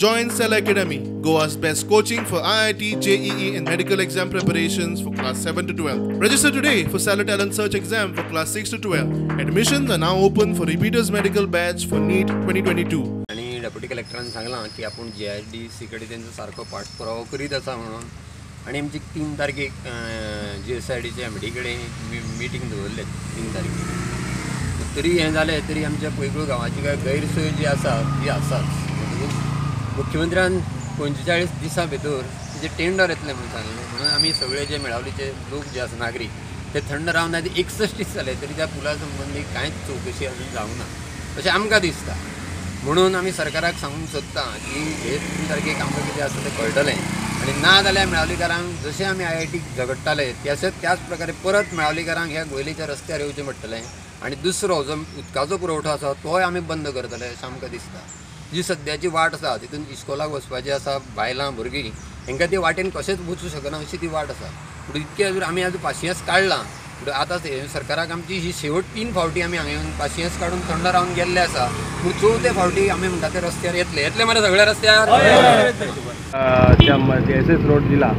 Join Cell Academy, Goa's best coaching for IIT, JEE and medical exam preparations for class 7 to 12. Register today for Cellar Talent Search exam for class 6 to 12. Admissions are now open for repeaters medical batch for NEET 2022. आनी deputy कलेक्टरान सांगलां की आपूण GIDC कडेन तेंचो सारको पाठपुरावो करीत आसा म्हणून आनी आमची 3 तारखेक GSIDच्या MD कडेन मिटींग दवरले 3 तारखेक. तरी हें जालें तरी आमच्या पैगुळ गांवाची काय गैरसोय जी आसा ती आसाच. मुख्यमंत्र्यान 45 दिसां भितर तेजें टेंडर येतलें म्हणून सांगलें, म्हणून आमी सगळे जे मेळावलीचे लोक जे आसा नागरीक ते थंड रावन आतां 61 दीस जाले तरी त्या पुला संबंदी कांयच चवकशी अजून जावंक ना अशें आमकां दिसता. म्हणून आमी सरकाराक सांगूंक सोदता की हे 3 तारखेक आमकां कितें आसा तें कळटलें आनी ना जाल्यार मेळावलीकारांक जशें आमी IIT झगडटाले तशेंच त्याच प्रकारे परत मेळावलीकारांक ह्या गोयलीच्या रस्त्यार येवचें पडटलें आनी दुसरो जो उदकाचो पुरवठो आसा तोय आमी बंद करतले अशें आमकां दिसता. जी सद्याची वाट आसा तितून इस्कोलाक वचपाची आसा, बायलां भुरगीं हेंकां ते वाटेन कशेंच वचूं शकना अशी ती वाट आसा. पूण इतके अजून आमी आजून पाशियेंस काडलां, पूण आतां सरकाराक आमची ही शेवट 3 फावटी आमी हांगा येवन पाशियेंस काडून थंड रावन गेल्ले आसा. पूण चवथे फावटी आमी म्हणटा ते रस्त्यार येतले येतले मरे सगळ्या रस्त्यार. SS road दिला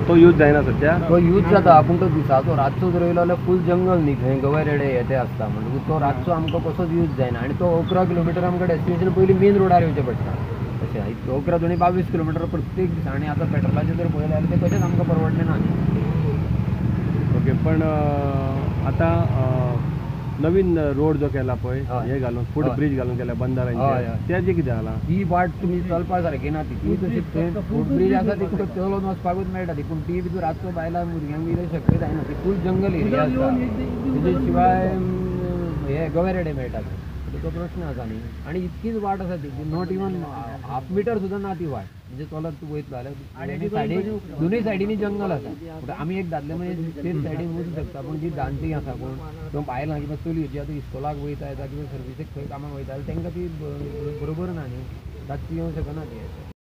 तो यूज जायना सध्या, तो यूज जाता पूण तो दिसाचो रातचो जर येयलो जाल्यार फूल जंगल न्ही, थंय गवे रेडे हे ते आसता म्हणटकूच तो रातचो आमकां कसोच यूज जायना आनी तो 11 किलोमिटर आमकां डेस्टिनेशन पयलीं मेन रोडार येवचें पडटा. अशें 11 दोनी 22 किलोमिटर प्रत्येक दीस आनी आतां पेट्रोलाचें जर पळयलें जाल्यार तें कशेंच आमकां परवडलें ना. ओके, पण आतां नवीन रोड जो केला पळय हे घालून फूट ब्रिज घालून केला बंदारांचे, तेजें कितें जालां? ही वाट तुमी चलपा सारकी ना ती, ती तशी फूट ब्रिज आसा ती तुका चलोवन वचपाकूच मेळटा ती, पूण ती भितर रातचो बायलां भुरग्यांक बी शक्य जायना, ती फूल जंगल एरिया आसता, तेजे शिवाय हे गवे रेडे मेळटा, तो प्रश्न आसा न्ही. आनी इतकीच वाट आसा ती, not even half metre सुद्दां ना ती वाट, म्हणजे चलत तूं वयतलो जाल्यार सायडीन दोनूय सायडींनी जंगल आसा. पूण आमी एक दादले मनीस तेच सायडीन वचूंक शकता, पूण जी जाणटी आसा कोण किंवा बायलां किंवा चलयो जी आतां इस्कोलाक वयता येता किंवा सर्विसेक खंय कामाक वयता जाल्यार तांकां ती बरोबर ना न्ही, रातची येवंक शकना ती.